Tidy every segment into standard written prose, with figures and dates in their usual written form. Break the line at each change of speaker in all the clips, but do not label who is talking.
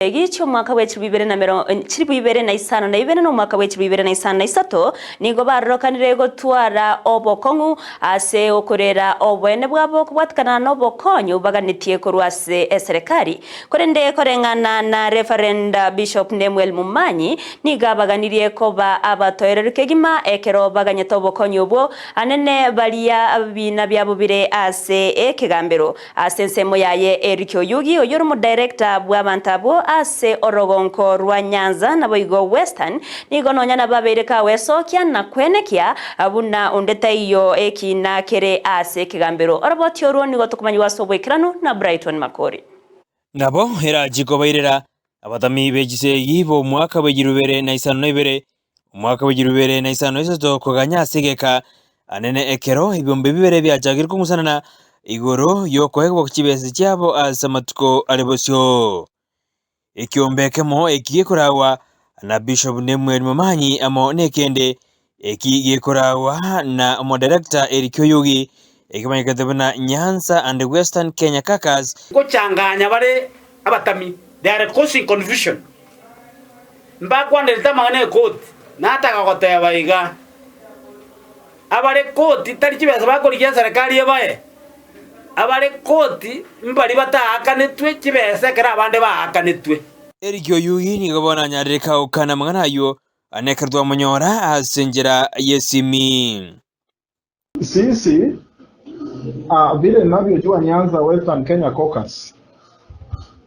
Egi chi'omwaka bwe chilifu ibere na chilifu ibere na isano na ibere na omwaka bwe chilifu ibere na isano na isato nigo barorokanire gotwara obokong'u ase okorera oboene bwabo kobwatikana nobokonyi baganetie korwa ase eserekari. Korende koreng'ana na Reverend Bishop Nemuel Momanyi nigo abaganirie koba abatoereru kegima ekero baganyete obokonyi obwo anene baria bina biabo bire ase ekegambero. Ase ensemo yaye Eric Oyugi, oyio ore omodirector bw'abanto abwo ase orogonko rwa Nyanza naboigo Western, nigo nonya nabo abeire kagwesokia na kwenekia buna onde taiyo ekiina kere ase ekegambero. Oroboti orwo nigo tokomanyigwa ase oboikeranu na Brighton Makori.
Nabo erachie kobairera abatami be chisegi b'omwaka bw'echilifu ibere na isano na ibere, omwaka bw'echilifu ibere na isano na isato koganya ase egeka anene ekero ebiombe bibere biachakire kong'usanana igoro y'okoegwa chibesa chiabo ase amatuko are bosio. Ekiombe ekemo eki gekoragwa na Bishop Nemuel Momanyi amo nekende eki gekoragwa na omodirector Eric Oyugi ekemanyekete buna Nyanza and Western Kenya Caucus.
Ngochanganya bare abatami, they are causing confusion. Mbakwanerete amang'ana ekoti, nataka goteba iga, abare koti tari chibesa bakorigia eserekari ebae, abare koti mbari bataakanetwe chibesa ekero abande baakanetwe.
Eric Oyugi nigo bono anyarire kagokana amang'ana ayio, na ekero twamonyora ase enchera y'esimi.
Sisi vile ninavyojua Nyanza Western Kenya Caucus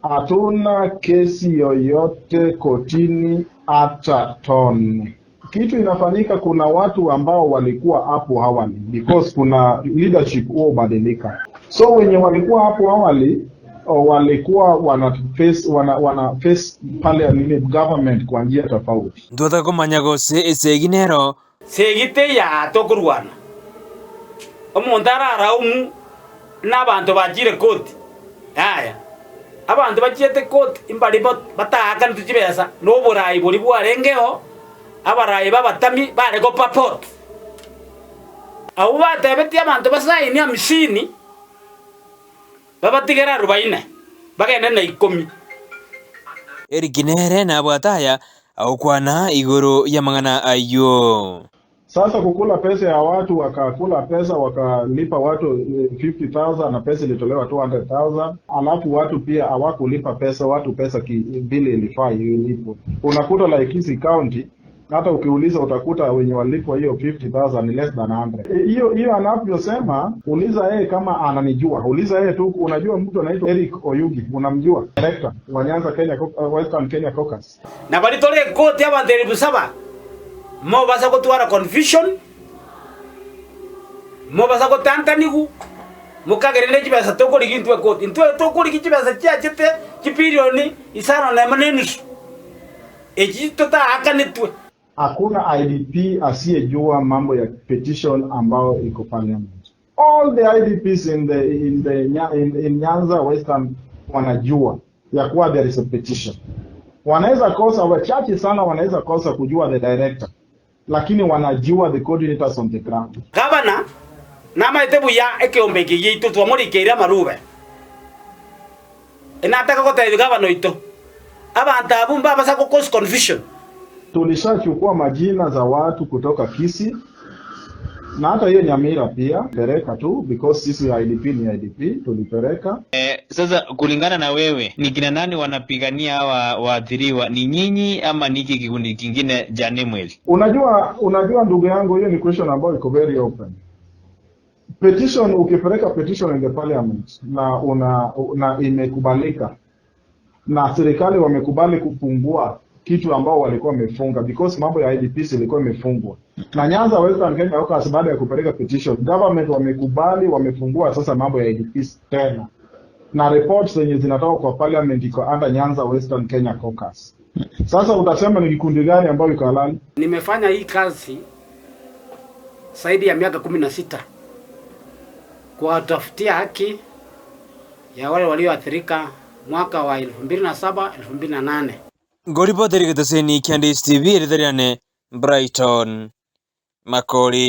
hatuna kesi yoyote kotini hata tone. Kitu inafanyika, kuna watu ambao walikuwa hapo awali because kuna leadership huo hubadilika, so wenye walikuwa hapo awali walikuwa wana face pale nini government kwa njia tofauti.
Ntwataka komanya gose esegi nero.
Segi teiyo tokorwana, omonto araraumu na abanto bachire koti. Yaya, abanto bachiete koti mbari bataakanetwe chibesa na oborai boria bwarengeo, abarai b'abatami bare gopaport. Abwo batebetie abanto basaini hamsini, babatigere arubaine, bagende na ikomi.
Eric nere nabwate aya agokwana igoro y'amang'ana ayio.
Sasa kukula pesa ya watu, wakakula pesa wakalipa watu 50,000 na pesa ilitolewa 200,000, alafu watu pia hawakulipa pesa watu pesa vile ilifaa ilipwe. Unakuta like hizi county hata ukiuliza utakuta wenye walipwa hiyo 50,000 ni less than 100. Hiyo anavyosema, uliza yeye kama ananijua, uliza yeye tu. Unajua mtu anaitwa Eric Oyugi, unamjua? Director wa Nyanza Kenya Western Kenya Caucus.
Na baria tore ekoti abanto elifu saba, mobasa gotwara confusion, mobasa gotantanigwa, mokagerere chibesa tokorigia intwe ekoti. Intwe tokorigia chibesa chiachete chibilioni isano na emo na enusu, echi totaakanetwe.
Hakuna IDP asiyejua mambo ya petition ambayo iko parliament. All the IDPs in Nyanza Western wanajua ya kuwa there is a petition. Wanaweza kosa, wachache sana wanaweza kosa kujua the director, lakini wanajua the coordinators on the ground.
Gavana namaete buya ekeombe eke giaito twamorikeire amarube. Nataka gotebia gavana oito, abanto abwo mbabasa go cause confusion.
Tulishachukua majina za watu kutoka Kisii na hata hiyo Nyamira pia peleka tu because sisi IDP ni IDP tulipeleka.
Sasa kulingana na wewe ni kina nani wanapigania hawa waathiriwa? Ni nyinyi ama ni hiki kikundi kingine cha Nemuel?
Unajua ndugu yangu, hiyo ni question ambayo iko very open. Petition, ukipeleka petition in the parliament na imekubalika na serikali wamekubali kufungua kitu ambao walikuwa wamefunga because mambo ya IDPs ilikuwa imefungwa. Na Nyanza Western Kenya Caucus baada ya kupeleka petition, government wamekubali, wamefungua sasa mambo ya IDPs tena. Na reports zenye zinatoka kwa parliament iko under Nyanza Western Kenya Caucus. Sasa utasema ni kikundi gani ambayo iko halali?
Nimefanya hii kazi zaidi ya miaka 16 kuwatafutia haki ya wale walioathirika mwaka wa elfu mbili na saba, elfu mbili na nane.
Ngoripoteri gĩtacĩni kĩa Ndĩci TV rĩtharĩane Brighton Makori.